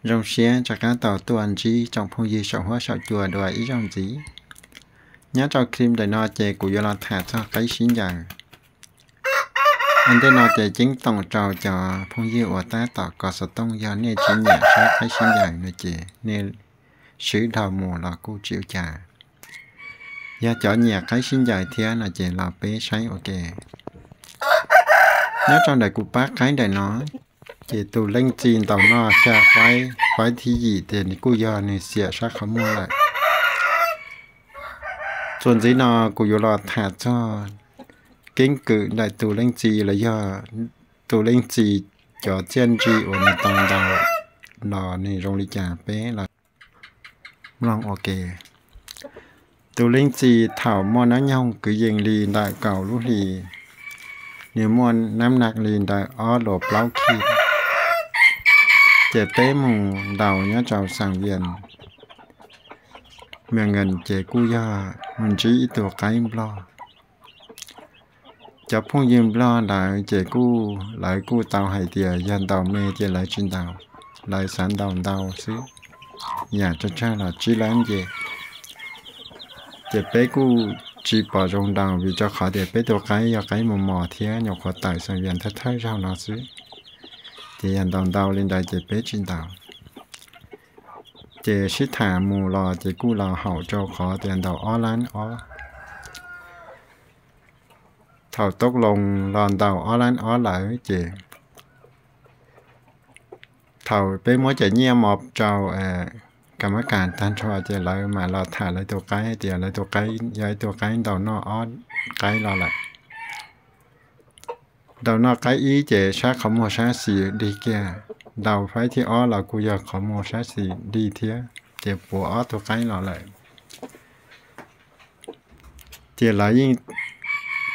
Zoo siab rov qab tau tuaj ntsib tsoom phooj ywg saum huab saum cua dua ib zaug ntxiv. Nyob rau clip ntawm no ces kuv yuav los tham txog qaib sib ncaws. Ua ntej no ces ceeb toom rau cov phooj ywg uas tab tom kos xov tooj, yog nej tsis nyiam saib qaib sib ncaws no ces nej swb dhau mus los kuj tsis ua cas. Yog cov nyiam qaib sib ncaws thiab no ces los peb saib ua ke. Nyob rau ntawm kuv pab qaib ntawm no, ces tus leej txiv ntaus noj xya faib, faib thib yim ces nws kuj yog nws xiam sab qhov muag lawm. Txuas ntxiv no kuv yuav los tham txog keeb kwm ntawm tus leej txiv los yog tus leej txiv cov txiaj ntsig uas nws tau ntaus los nws zoo li cas peb los mloog ua ke. Tus leej txiv thaum muaj hnub nyoog kwv yees li ntawm kaum lub hlis, nws muaj nab naj li ntawm ob luas plaub khij, ces peb mus ntaus nyob rau Xaas Vias, Mws Nkees ces kuj yog mus ntsib ib tug qaib nplog. Cov phooj ywg nplog ntawd ces kuj, lawv kuj tau hais tias yog ntaus me ces lawv tsis ntaus, lawv xav ntaus ntau xwb, yam tsawg tsawg los tsib lab nce. Ces peb kuj tsis pom zoo ntaus vim rau qhov tias peb tus qaib yog qaib mos mos thiab nyuam qhuav tawm Xaas Vias thawj thawj zaug no xwb. Ces yog ntaus ntau li ntawd ces peb tsis ntaus. Ces sib tham mus los ces kuj los haum rau qhov tias ntaus ob lab ob. Thaum tau loo los ntaus ob lab ob lawm ces thaum peb muab cov nyiaj mos rau kam mab kas tag nrho ces lawv mam los tham lawv tus qaib tias lawv tus qaib yog ib tug qaib ntaus noj ob qaib los lawm. Ntaus noj qaib ib ces sab qhov muag sab xis dig kiag, ntaus faib thib ob los kuj yog qhov muag sab xis dig thiab, ces puav ob tug qaib los lawm. Ces lawv yeej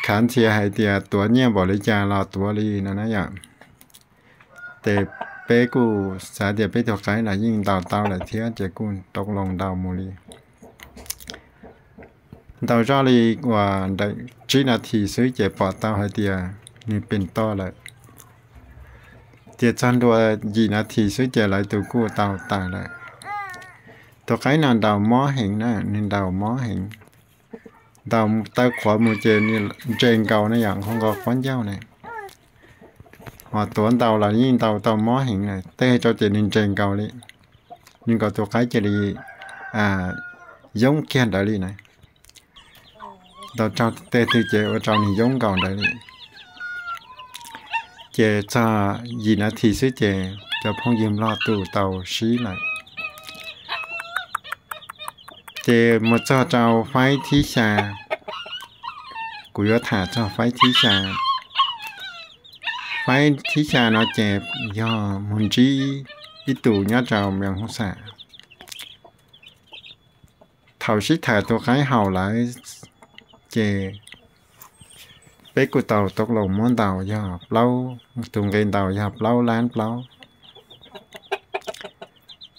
khav ntxhias hais tias tuav nyiaj npaum li cas los tuav li no na yom. Ces peb kuj xav tias peb tus qaib los yeej ntaus tau lawm thiab ces kuj tau loo ntaus mus li. Ntaus zoj li uas ntawm tsib nas this xwb ces pom tau hais tias nws pem toj lawm. Ces txog ntua yim nas this xwb ces lawv tus kuj tau tawm lawm. Tus qaib no ntaus mob heev na, nws ntaus mob heev. Ntaus taw qhuav mus ces nws nres nkaus na yom, nqho nkaus quab ncauj na. Ho tuav ntaus los yeej ntaus tau mob heev na, tej rau ces nws nres nkaus li, nws nkaus tus qaib cia li yoob kiag ntawd li na. Ntaus raug tej twg ces ua rau nws yoob nkaus ntawd li. Ces txog yim nas this xwb ces cov phooj ywg nplog tus tau sib lawm. Ces mus txog rau faib thib xya, kuv yuav tham txog faib thib xya. Faib thib xya no ces yog mus ntsib ib tus nyob rau Mees Hoo Xam. Thaum sib tham tus qaib haum lawm ces peb kuj tau tau loo muab ntaus yog plaub, tus nqi ntaus yog plaub lab plaub.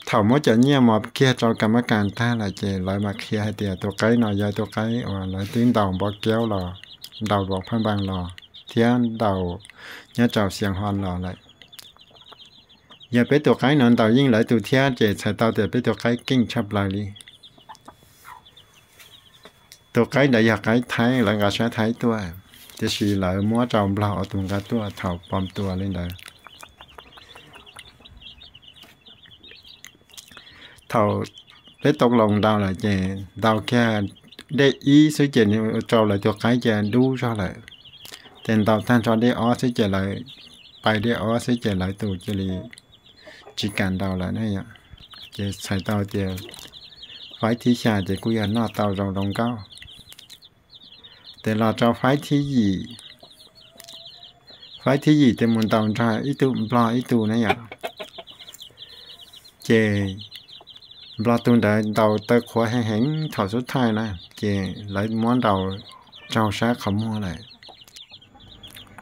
Thaum muab cov nyiaj mos kiag rau kam mab kas tag lawm ces lawv mam qhia hais tias tus qaib no yog tus qaib uas lawv twb ntaus npo kiaub los, ntaus luas phaj npas los thiab ntaus nyob rau Xias Hos los lawm. Yog peb tus qaib no ntaus yeej lawv tus thiab ces txhais tau tias peb tus qaib keej tshaj plaws li. Tus qaib ntawd yog qaib Thaib, lawv nqa sab Thaib tuaj, tiam sis lawv muab rau Nplog ua tus nqa tuaj thaum pom tua li ntawd. Thaum peb tau loo ntaus lawm ces ntaus kiag dej ib xwb ces nws ua rau lawv tus qaib cia dub zog lawm. Ces ntaus tag nrho dej ob xwb ces lawv, pai dej ob xwb ces lawv tus cia li tsis kam ntaus lawm ne yom. Ces txhais tau tias faib thib xya ces kuj yog noj tau zoo zoo nkauj. Ces los rau faib thib yim, faib thib yim ces mus ntaus nrog ib tug Nplog ib tug ne yom. Ces Nplog tus ntawd ntaus taw qhuav heev heev thaum xub thawj na, ces lawv muab ntaus raug sab qhov muag lawm.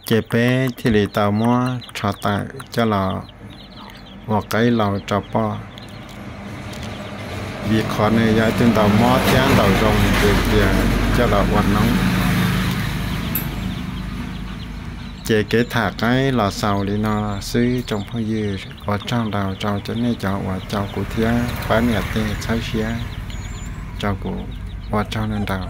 Ces peb thiaj li tau muab rho tawm coj los ua qaib laus rau poj, vim qhov nws yog ib tug ntaus mob thiab ntaus zoo ces cia coj los ua noob. Ces kev tham qaib los xaus li no xwb tsoom phooj ywg, ua tsaug ntau rau cov nej cov uas caum kuv thiab pab niam tej txhawb siab rau kuv, ua tsaug ntau.